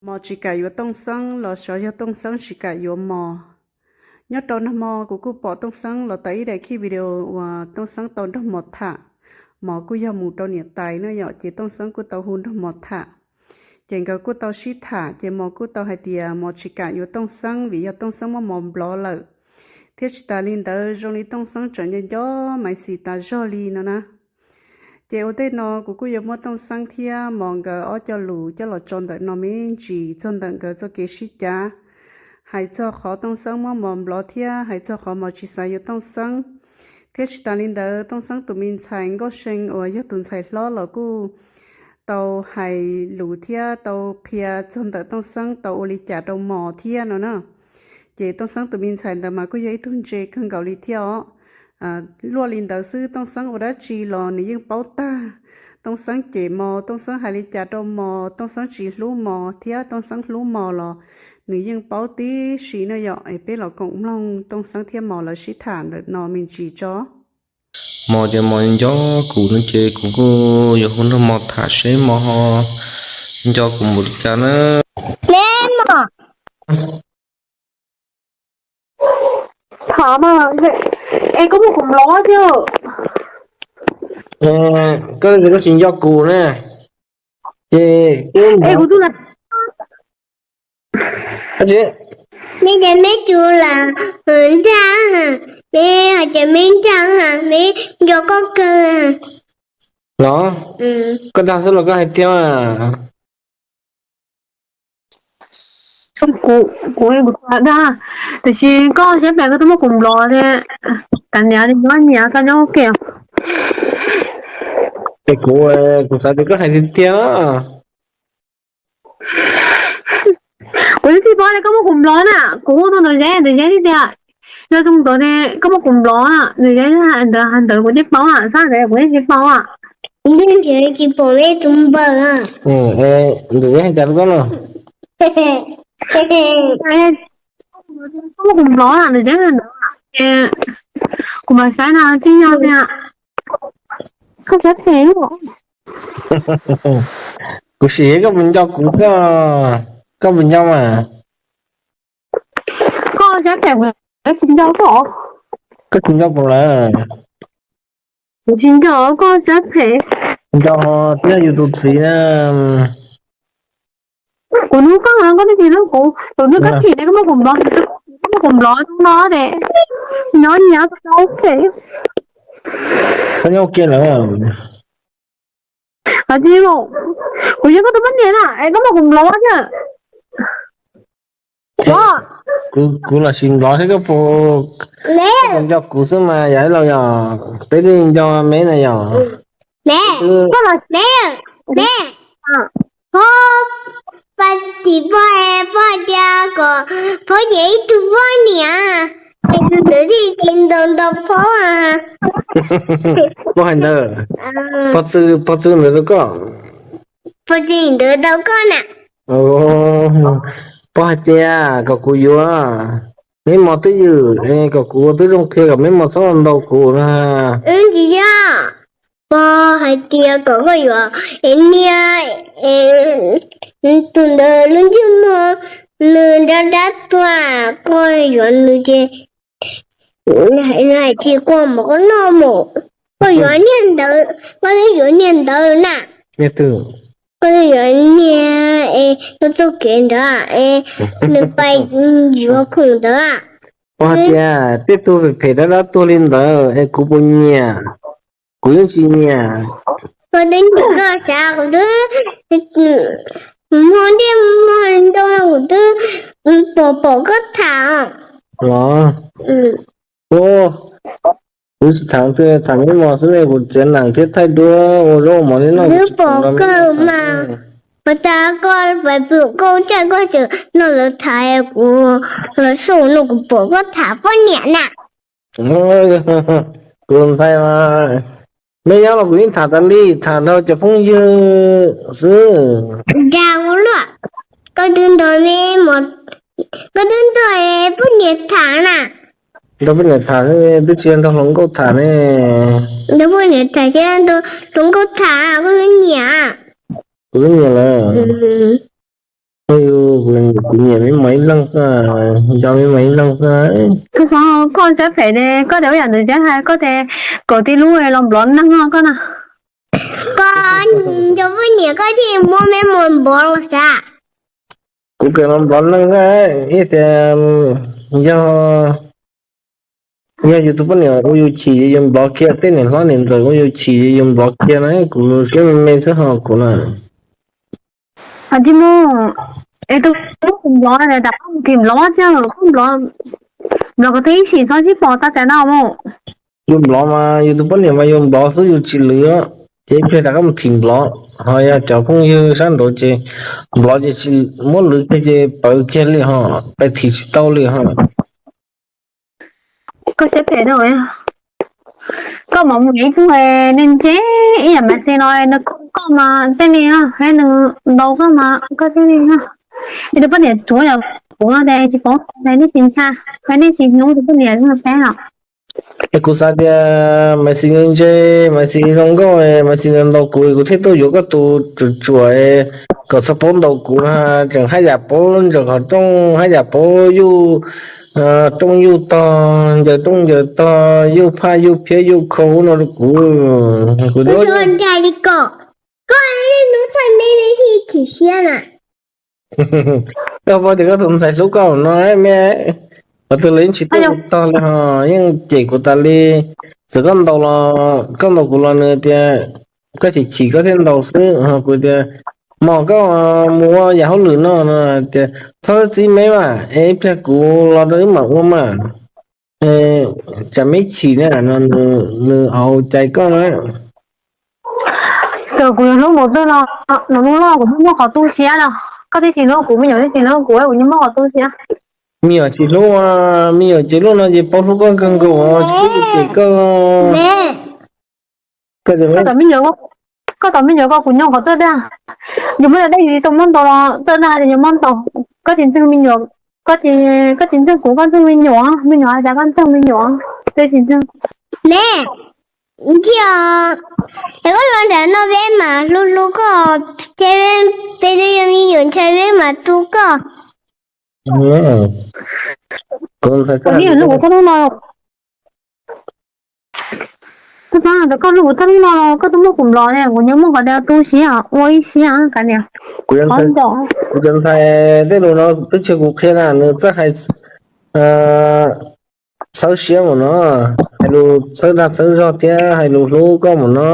Mos tsis kam yuav Tooj Xeeb los xyov yog Tooj Xeeb tsis kam yuav Mos. Nyob rau nag hmo kuv kuj pom Tooj Xeeb los tawm ib daim video uas Tooj Xeeb tau nrog Mos tham, Mos kuj yog mus rau niam tais no yom, ces Tooj Xeeb kuj tau hu nrog Mos tham. Ces nkawd kuj tau sib tham ces Mos kuj tau hais tias Mos tsis kam yuav Tooj Xeeb vim yog Tooj Xeeb muab Mos nplov lawm, thiab tsis tas li ntawd zoo li Tooj Xeeb tseem nco nco Maiv Xis tas zog li no na. Ces ua ntej no kuv kuj yuav muab Tooj Xeeb thiab Mos nkawd ob co lus coj los tso ntawm no me ntsis txog ntawm nkawd txoj kev sib cav, hais txog qhov Tooj Xeeb muab Mos nplov thiab hais txog qhov Mos tsis xav yuav Tooj Xeeb, thiab tsis tas li ntawd Tooj Xeeb tus me ntxhais Nkauj See uas yog tus ntxhais hlob los kuj tau hais lus thiab tau qhia txog ntawm Tooj Xeeb tau ua li cas rau Mos thiab no na. Ces Tooj Xeeb tus me ntxhais ntawd mas kuj yog ib tug ntse kawg nkaus li thiab os. Luaj li ntawd xwb Tooj Xeeb ua dab tsi los nws yeej paub tag. Tooj Xeeb cem Mos, Tooj Xeeb hais li cas rau Mos, Tooj Xeeb tsis hlub Mos thiab Tooj Xeeb hlub Mos los nws yeej paub tib si no yom. Es peb los koom mloog Tooj Xeeb thiab Mos lawv sib tham ntawm no me ntsis tso. Mos ces Mos nco kuv no ces kuv kuj yuav hu nrog Mos tham seb Mos ho nco kuv npaum li cas na. Mos, tham mas, es koj muab kuv nplov thiab. Koj, koj tsis nco kuv na, ces kuv, me ces me tsis lam nrag, me hais tias me nrag, me nco koj kawg los. Koj dag xwb los koj hais tiag. Kuv, kuv, kuv dag, tiam sis koj siab phem koj twb muab kuv nplov thiab. Tam niam li nyob nyias koj nyob ua ke. Es kuv, kuv xav tias koj hais tiag tiag. Kuv twb tsis paub li koj muab kuv nplov na, kuv hu tau Ntawv Zeb, Ntawv Zeb thiaj tias, yog tus ntawd ne koj muab kuv nplov na, Ntawv Zeb ntawd hais ntawd kuv yeej paub na, xab ntawd kuv yeej tsis paub. Yeej tsis pom me tus npawg. Ntawv Zeb hais cas rau koj no? Koj muab kuv nplov na, Ntawv Zeb ntawd, kuv mam saib no tib yog tias koj siab phem. Kuv sim koj puas nco kuv xwb, koj puas nco mas? Koj siab phem, kuv tsis nco koj. Koj tsis nco kuv lawm. Kuv tsis nco koj siab phem. Nco ho twb yog yus tus txiv na. Kuv hnub koj, koj twb tsis hlub kuv, tus twg koj chim ne koj muab kuv nplov, koj muab kuv nplov no ces nyob nyias koj ua ke. Koj nyob ua ke lawm. Hais tias kuv yog koj tus poj niam na es koj muab kuv nplov thiab. Kuv los sis nplov thiab koj puas nco kuv xwb mas yog ib los yog peb twb nco me na yog. Me, me, me, phob, pab tim phob, phob tias kom phob nyiam ib tug poj niam es tus ntawd thiaj tsis ntaus ntaus phob. Phob hais ntawd, phob txwv ntawd rau koj. Phob txwv ntawd rau koj na. Phob hais tias kom kuv yuav Meb Mos twj ywm, kom kuv ua tib zoo qhia kom Meb Mos txhob ntaus kuv na. Tsis yog, phob hais tias kom koj yuav es niag, tus ntawd lub ntsej muag nws dab dab tuag, koj yuav nws ces nws hais tias koj mov koj noj mus, koj yuav niag ntawd, koj twb yuav niag ntawd na. Koj twb yuav niag es tuaj txoj kev ntawd es nws pais yuav khoom ntawd. Phob hais tias tej tug phem phem dab dab tuag li ntawd es kuv puas nyiam? Kuv yeej tsis nyiam. Koj twb nyiam koj xav, kuv twb hmo ntiaj hmo ntoo no kuv twb pom pom koj tham los. Kuv tsis tham, tham Meb Mos xwb ne, kuv txiav nees thiab thaij duab ua zaub mov li no twb pom kawg mas. Puas tas koj pais pw koj caj koj tseem nrog lawv tham, kuv los soj no kuv pom koj tham poj niam na. Kuv ntxhais mas, neb nyob los kuv yeej tham tas li, tham nrog cov phooj ywg xwb. Dag ua luaj, koj twb nrog me, koj twb nrog poj niam tham na. Nrog poj niam tham, twb tsis nrog hluas nkauj tham ne. Nrog poj niam tham, nrog hluas nkauj tham koj twb nyiam. Kuv twb nyiam lawm. Kuv nyiam me mas ib leeg xwb, nco me mas ib leeg xwb. Koj saib phem ne, koj tias ua yam ntawd thiab hais koj tias kom tib lub los nplov neeg no koj na. Koj nco poj niam koj thiaj muab me mas nplov los sav. Kuv kawm los nplov neeg xwb, ib tias yog, yog yus tus poj niam ua yus chim yus nplov kiag, tej niam hlob niam ntxawm ua yus chim yus nplov kiag na, kuv siab me me xwb ho kuv na. Tsis mus, es tus muab kuv nplov tas koj mus thim nplov thiab, koj nplov, nplov kom tej ib sim txhob sib pom tas tas no mus. Yus nplov mas yus tus poj niam mas yus nplov xwb yus tsis lwv, ces ib pliag rov qab mus thim nplov. Ho yog cov phooj ywg sab nraud ces nplov ces tsis muab lwv kiag ces pawv kiag li ho, peb thim tsis tau li ho. Koj siab phem na, koj mam mus ib tug neeg ntse ib yam mas xi no, nws kho koj mas tej li, nws ntaus koj mas koj tej li. Es tus poj niam tsuav yog kuv no ces tsis paub, nej tsis ntshai, nej tsis hlub tus poj niam no saib os. Es kuv xav tias mas xi ntse, mas xi zoo nkauj, mas xi ntaus kuv, kuv thiaj tuaj yuav koj tus tsuam tsuam kom txhob paub ntaus kuv, tseem haj yam paub ntsaws qhov rooj, haj yam paub yuj rooj yuj tog, ncaws rooj ncaws tog, yuj phaj yuj phiab yuj khau no rau kuv. Kuv ntshai li kom koj hnub txhaj me me thiaj chim siab na. Koj paub tias koj tus ntxhais hlub koj no me, qhov twg los yeej tsis tuaj tog li ho, yeej cem kuv tas li. Txawm koj ntaus los, koj ntaus kuv los nws tias koj chim chim koj thiaj ntaus xwb. Kuv tias mog koj mus ua yam hauj lwm no no tias txhob txib me mas es ib pliag kuv los rau wb mam ua mas, tsam me chim na no nws haus cai koj na. Txawm kuv yuav hlub npaum twg los nws lub loj kuv twb muaj qhov tu siab no. Koj twb tsis hlub kuv, me nyuam twb tsis hlub kuv, kuv yeej muaj qhov tu siab. Me nyuam tsis hlub, me nyuam ces lub no ces paub hlub koj kawg nkaus, tsis cem koj. Koj tom me nyuam ko kuv nyob qhov twg tiag? Yus muab yog dab yus tsis tau muab ntaus los txawj dag tias yus muab ntaus. Koj tsis ntseeg me nyuam, koj tsis ntseeg kuv, koj ntseeg me nyuam, me nyuam hais tias koj ntseeg me nyuam, twb tsis ntseeg. Me, ntsia, es koj los nram no peb mam hlub hlub koj thiab, peb twb yog me nyuam ntshai peb mam tu koj. Kuv ntshai koj hlub kuv txog hnub no. Koj ntshai koj hlub kuv txog hnub no los koj twb muab kuv nplov ne, kuv nyob muaj qhov tias tu siab ua ib siab kav liam. Kuv cov ntxhais tej lus no twb tsis yog kuv qhia na, nws txawj hais txhawb siab mus no, hais lus txhawb dag txhawb zog thiab hais lus hlub koj mus no.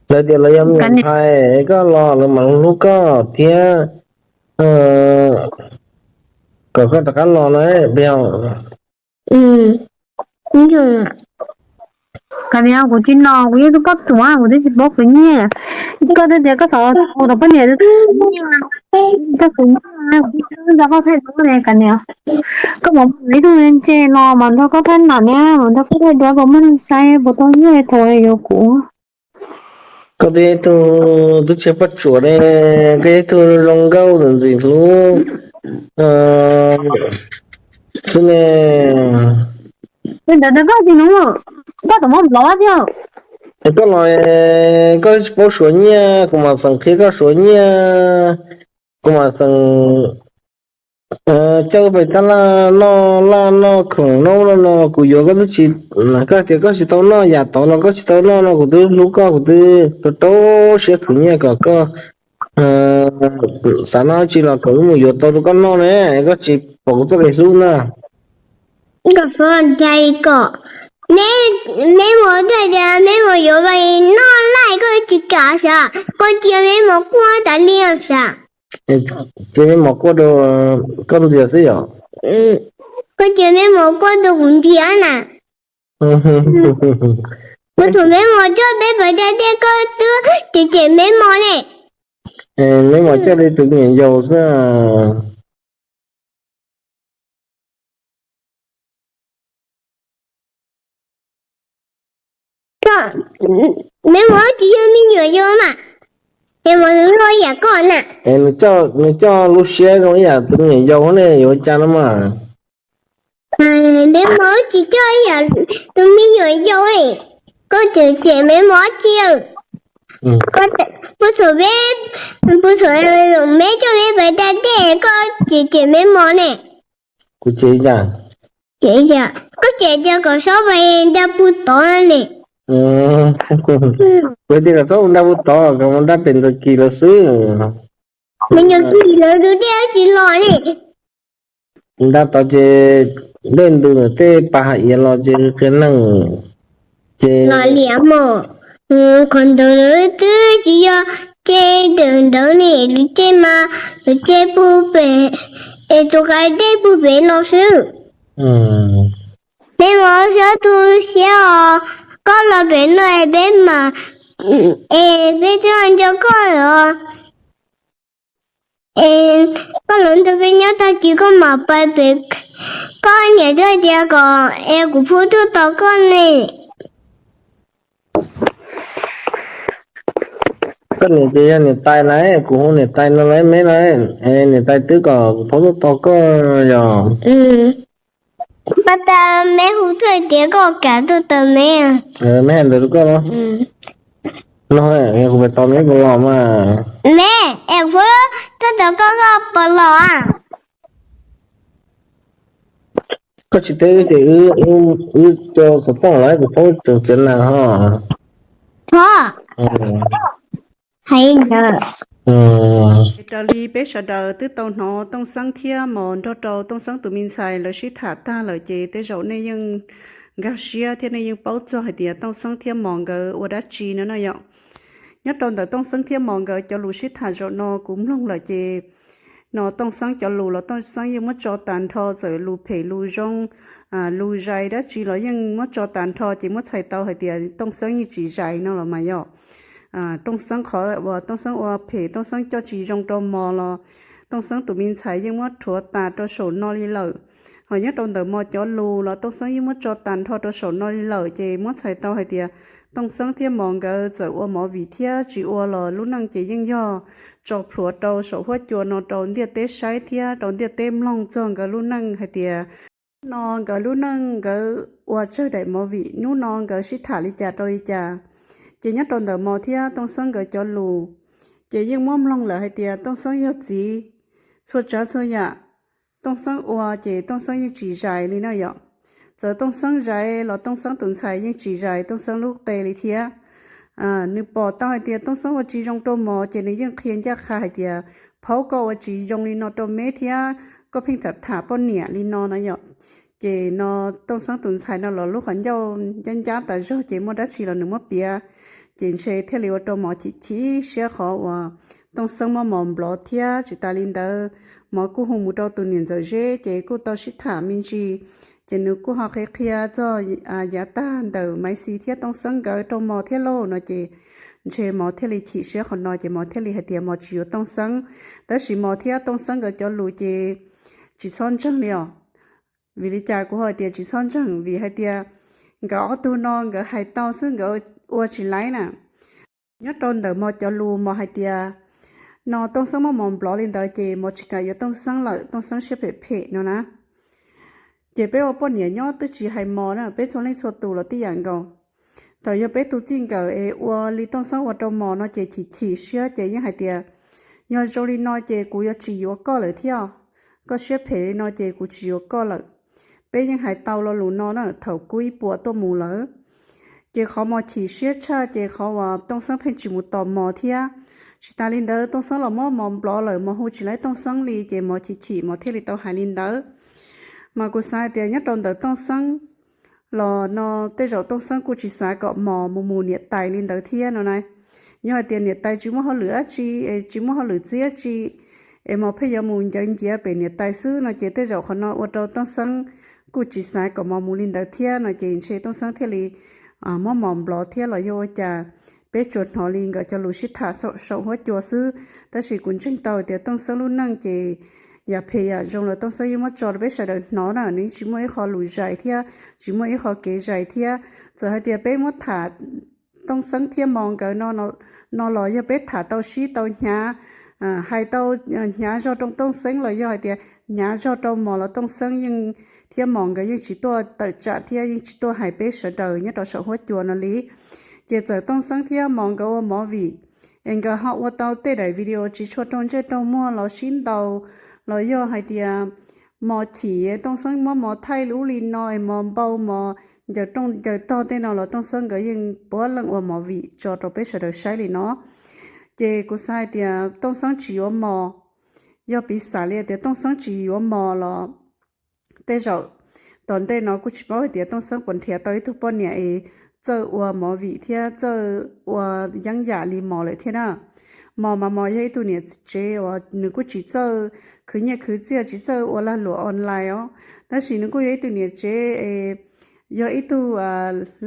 Lawv tias lawv yog me nyuam ntxhais koj los lawv mam hlub koj thiab kom koj rov qab los na. Kav liam, kuv tsis los, kuv yeej tu koj txuam, kuv twb tsis paub khwv nyiaj. Koj twb tias koj xav ua rau poj niam, koj khwv nyiaj, kuv twb nco koj thaij duab ne kav liam. Koj mam mus ib tug ntse los mam nrog koj thaij nam ne, mam nrog koj thaij duab kom muaj neeg saib puas tau nyiaj thaum yuav kuv. Koj twb yog ib tug tub tsev poj tsuam ne, koj yog ib tug zoo nkauj ntxim hlub xwb ne. Li ntawd koj tsis hnub, koj tau muab nplov thiab. Koj los koj tsis paub suav nyiaj, kuv mam xeem qhia koj suav nyiaj, kuv mam xeem coj pem tab laj noj laj noj khoom noj no no kuv yuav koj twb tsis, koj tias koj tsis tau noj yam tod los koj tsis tau noj no kuv twb hlub koj, kuv twb rau rau siab khwv nyiaj kom koj xav noj tsi los kom wb mus yuav tau rau koj noj ne, koj tsis pom kuv txoj kev hlub na. Kom, me mus tias me mus yuav noj laj koj tsis kam sav, koj cia me mus quaj tas li sav. Ces me mus quaj rau koj ntxias xwb yom? Koj cia me mus quaj rau kuv ntxias na. Kuv thaum me mus coj peb pawg tiaj tiaj koj twb cem cem me mus ne. Me mus coj li tus me nyuam yaus xwb. Me mus tsis yog me nyuam yaus mas, me mus nws loj yam koj na. Nws coj lub siab zoo ib yam tus me nyuam yaus ne, yuav ua cas no mas. Me mus tsis coj ib yam tus me nyuam yaus, koj tseem cem me mus tsis. Koj pub txhuam peb, pub txhuam me coj peb pais da dej, koj cem cem me mos ne. Kuv cem li cas? Cem li cas? Koj cem tias kom txhob pais da puag tod ne. Kuv tias kom txhob mus da puag tod, kom mus da pem ntxawm kis lawv xwb. Me nyuam kis lawv tus dej tsis los ne. Da tod ces dej ntws ntawm tej pas hav iav los ces qia neeg ces los liam mos. Qhov ntawd lawv twb tsis yog, ces ntawm ntawd ne, lawv ces mas, lawv ces puag pem, es tus qav dej puag pem los xwb. Peb mus xyuas tu siab os, koj los pem no es peb mas, es peb twb nco koj los. Es koj los nrog peb nyob tag kis koj mam pais pem. Koj niam twb hais tias kom es kuv pub tuaj tos koj ne. Koj niam ces yog niam tais na, kuv hu niam tais no los me no, niam tais twb kom kuv pub tuaj tos koj yog. Pas tas me hu tuaj tias koj kam tuaj tos me. Me hais ntawd rau koj los? No, kuv pais tos me puas los mas? Me, es kuv tuaj tos koj, koj puas los? Koj tsis teb wb ces wb coj xov tooj los kuv pub tsev neeg ho. Thov. Hais ntawd. Raws li peb sawv daws twb tau hnov Tooj Xeeb thiab Mos nrog rau Tooj Xeeb tus me ntxhais lawv sib tham tag lawm ces tej zaum nej yeej nkag siab thiab nej yeej paub txog hais tias Tooj Xeeb thiab Mos nkawd ua dab tsi no na yom. Nyob rau ntawm Tooj Xeeb thiab Mos nkawd cov lus sib tham zaum no kuv mloog lawm ces no Tooj Xeeb cov lus los Tooj Xeeb yeej muab tso tag nrho, txawm lus phem lus zoo, lus zais dab tsi los yeej muab tso tag nrho ces muab txhais tau hais tias Tooj Xeeb yeej tsis zais no los mas yom. Tooj Xeeb qhov uas Tooj Xeeb ua phem, Tooj Xeeb coj tsis zoo rau Mos los Tooj Xeeb tus me ntxhais yeej muab rhuav tas rau saum no li lawm. Ho nyob rau ntawm Mos cov lus los Tooj Xeeb yeej muab tso tag nrho rau saum no li lawm ces muab txhais tau hais tias Tooj Xeeb thiab Mos nkawd txawm ua movie thiab tsis ua los lub neej ces yeej yog tso plhuav rau saum huab cua no rau ntiaj teb saib thiab rau ntiaj teb mloog txog nkawd lub neej hais tias hnub no nkawd lub neej nkawd ua tsawg daim movie, hnub no nkawd sib tham li cas rau li cas. Ces nyob rau ntawm Mos thiab Tooj Xeeb nkawd cov lus ces yeej muab mloog lawm hais tias Tooj Xeeb yog txiv txhua tsav txhua yam Tooj Xeeb ua ces Tooj Xeeb yeej tsis zais li na yom. Txawm Tooj Xeeb zais los Tooj Xeeb tus ntxhais yeej tsis zais Tooj Xeeb lub qe li thiab. Nws pom tau hais tias Tooj Xeeb ua tsis zoo rau Mos ces nws yeej qhia ncaj qha hais tias, phaub, koj ua tsis zoo li no rau me thiab koj pheej tham tham poj niam li no na yom. Ces no Tooj Xeeb tus ntxhais no los lub qhov ncauj ncab ncab tas zog ces muaj dab tsi los nws muab piav. Ces ntshe thiaj li ua rau Mos chim chim siab qhov uas Tooj Xeeb muab Mos nplov thiab tsis tas li ntawd Mos kuj hu mus rau tus niam ntxawm Zeb ces kuj tau sib tham me ntsis. Ces nws kuj ho qhia qhia txog yav tag ntawm Maiv Xis thiab Tooj Xeeb nkawd rau Mos thiab lauj no ces ntshe Mos thiaj li chim siab qhov no ces Mos thiaj li hais tias Mos tsis yuav Tooj Xeeb. Tab sis Mos thiab Tooj Xeeb nkawd cov lus ces tsis txhob ntseeg li os. Vim li cas kuv ho hais tias tsis txhob ntseeg? Vim hais tias nkawd ob tug no nkawd hais tau xwb, nkawd ua tsis laib na. Nyob rau ntawm Mos cov lus Mos hais tias no Tooj Xeeb muab Mos nplov li ntawd ces Mos tsis kam yuav Tooj Xeeb lawm, Tooj Xeeb siab phem phem no na. Ces peb ua poj niam nyob twb tsis hais Mos na, peb txhua leej txhua tus los tib yam nkaus. Thaum yog peb tus txij nkawm es ua li Tooj Xeeb ua rau Mos no ces chim chim siab ces yeej hais tias, yog zoo li no ces kuv yuav tsis yuav koj lawm thiab, koj siab phem li no ces kuv tsis yuav koj lawm. Peb yeej hais tau lo lus no na thaum kub ib puas tuaj mus lawm. Ces qhov Mos chim siab tshaj ces qhov uas Tooj Xeeb pheej tsis mus tos Mos thiab. Tsis tas li ntawd Tooj Xeeb los muab Mos nplov lawm, Mos hu tsis laib Tooj Xeeb li ces Mos chim chim Mos thiaj li tau hais li ntawd. Mas kuv xav hais tias nyob rau ntawm Tooj Xeeb los no tej zaum Tooj Xeeb kuj tsis xav kom Mos mus mus niam tais li ntawd thiab no na. Yog hais tias niam tais tsis muaj hauj lwm dab tsi, tsis muaj hauj lwm txib dab tsi, es Mos pheej yuav mus ncaws nciav pem niam tais xwb no ces tej zaum qhov no ua rau Tooj Xeeb kuj tsis xav kom Mos mus li ntawd thiab no ces ntshe Tooj Xeeb thiaj li muab Mos nplov thiab los yog ua cas. Peb tsuas hnov li nkawd cov lus sib tham saum huab cua xwb, tab sis kuv ntseeg tau tias Tooj Xeeb lub neej ces yam phem yam zoo los Tooj Xeeb yeej muab tso rau peb sawv daws hnov na, nws yeej tsis muaj ib qho lus zais thiab tsis muaj ib qho kev zais thiab. Txawm hais tias peb muab tham Tooj Xeeb thiab Mos nkawd no los yog peb tham tau sib tau hnyav, hais tau hnyav zog rau Tooj Xeeb los yog hais tias hnyav zog rau Mos los Tooj Xeeb yeej thiab Mos nkawd yeej tsis tuaj tawm tsam thiab yeej tsis tuaj hais peb sawv daws nyob rau saum huab cua no li. Ces txawm Tooj Xeeb thiab Mos nkawd ua movie, es nkawd ho ua tau tej daim video tsis tshua raug ntsej raug muag los sib ntaus, los yog hais tias Mos chim Tooj Xeeb muab Mos thaij li ub li no es Mos npau Mos ncaws rooj ncaws tog tej no los Tooj Xeeb nkawd yeej puav leej ua movie tso rau peb sawv daws saib li no. Ces kuv xav hais tias Tooj Xeeb tsis yuav Mos, yog piv xam li tias Tooj Xeeb tsis yuav Mos los tej zaum tom ntej no kuj tsis paub hais tias Tooj Xeeb puas nrhiav tau ib tug poj niam es txawj ua movie thiab txawj ua yeeb yam li Mos lawm thiab na. Mos mas Mos yog ib tug niam tsev uas nws kuj tsis txawj khwv nyiaj khwv txiaj, tsis txawj ua lag luam online os, tab sis nws kuj yog ib tug niam tsev es yog ib tug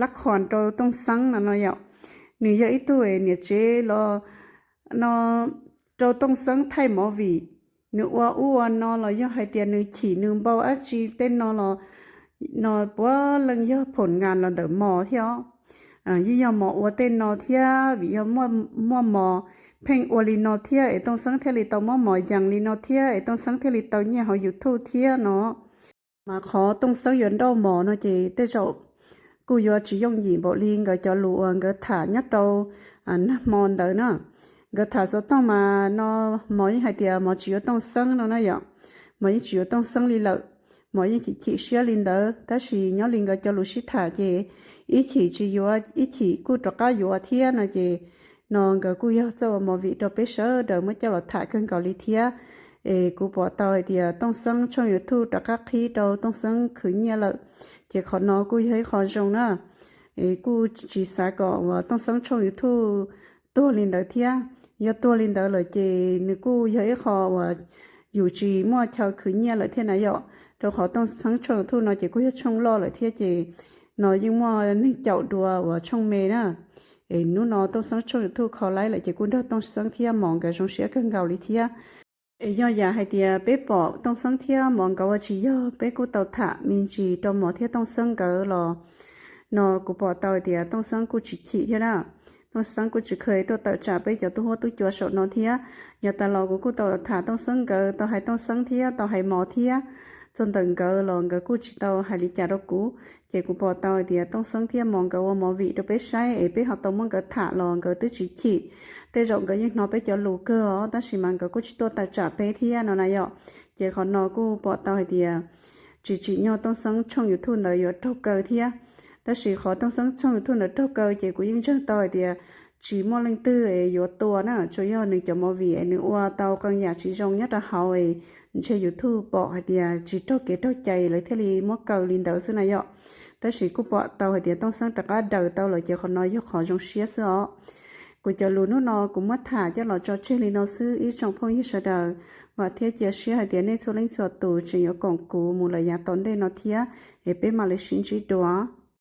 lab khoos rau Tooj Xeeb no no yom. Nws yog ib tug niam tsev los no rau Tooj Xeeb thaij movie, nws ua ub ua no los yog hais tias nws chim nws npau dab tsi tej no los no puav leej yog phom ngas los ntawm Mos thiab os. Yeej yog Mos ua tej no thiab vim yog muaj Mos pheej ua li no thiab es Tooj Xeeb thiaj li tau muab Mos yees li no thiab es Tooj Xeeb thiaj li tau nyiaj hauv YouTube thiab no. Mas qhov Tooj Xeeb yuav nrauj Mos no ces tej zaum kuj yuav tsis yooj yim npaum li nkawd cov lus uas nkawd tham nyob rau nag hmo ntawd na. Nkawd tham xov tooj mas no Mos yeej hais tias Mos tsis yuav Tooj Xeeb no na yom. Mos yeej tsis yuav Tooj Xeeb li lawm, Mos yeej chim chim siab li ntawd, tab sis nyob li nkawd cov lus sib tham ces ib chim tsis yuav ib chim kuj rov qab yuav thiab no ces no nkawd kuj yog txawj ua movie rau peb sawv daws muab coj los tham kawg nkaus li thiab. Es kuv pom tau hais tias Tooj Xeeb tshooj YouTube rov qab qhib rau Tooj Xeeb khwv nyiaj lawm, ces qhov no kuj yog ib qho zoo na. Es kuj tsis xav kom uas Tooj Xeeb tshooj YouTube tuag li ntawd thiab. Yog tuag li ntawd lawm ces nws kuj yog ib qho uas yus tsis muaj chaw khwv nyiaj lawm thiab na yom. Rau qhov Tooj Xeeb tshooj YouTube no ces kuj yog tshooj loj lawm thiab ces no yeej muaj neeg caum dua uas tshooj me na. Es hnub no Tooj Xeeb tshooj YouTube kho laib lawm ces kuj nrog Tooj Xeeb thiab Mos nkawd zoo siab kawg nkaus li thiab. Es yog yam hais tias peb pom Tooj Xeeb thiab Mos nkawd ua tsis yog peb kuj tau tham me ntsis rau Mos thiab Tooj Xeeb nkawd los no kuv pom tau hais tias Tooj Xeeb kuj tsis chim thiab na. Tooj Xeeb kuj tsis kheev tuaj tawm tsam peb cov tub huab tub cua saum no thiab. Yav tas los kuv kuj tau tham Tooj Xeeb nkawd, tau hais Tooj Xeeb thiab tau hais Mos thiab, txog ntawm nkawd los nkawd kuj tsis tau hais li cas rau kuv. Ces kuv pom tau hais tias Tooj Xeeb thiab Mos nkawd ua movie rau peb saib es peb ho tau muab nkawd tham los nkawd twb tsis chim. Tej zaum nkawd yeej hnov peb cov lus kawg os, tab sis mas nkawd kuj tsis tuaj tawm tsam peb thiab no na yom. Ces qhov no kuj pom tau hais tias tsis tsim nyog Tooj Xeeb tshooj YouTube ntawd yuav raug kaw thiab. Tab sis qhov Tooj Xeeb tshooj YouTube ntawd raug kaw ces kuv yeej ntseeg tau hais tias tsis muaj leej twg es yuav tua na, tsuas yog nws cov movie es nws ua tau qee yam tsis zoo nyob rau hauv es ntshe YouTube pom hais tias tsis raug kev raug cai lawv thiaj li muab kaw li ntawd xwb na yom. Tab sis kuj pom tau hais tias Tooj Xeeb rov qab daws tau lawm ces qhov no yog qhov zoo siab xwb os. Kuv cov lus hnub no kuv muab tham coj los tso tseg li no xwb ib tsoom phooj ywg sawv daws. Vam thiab cia siab hais tias nej txhua leej txhua tus tseem yuav koom kuv mus lawm yav tom ntej no thiab, es peb mam li sib ntsib dua.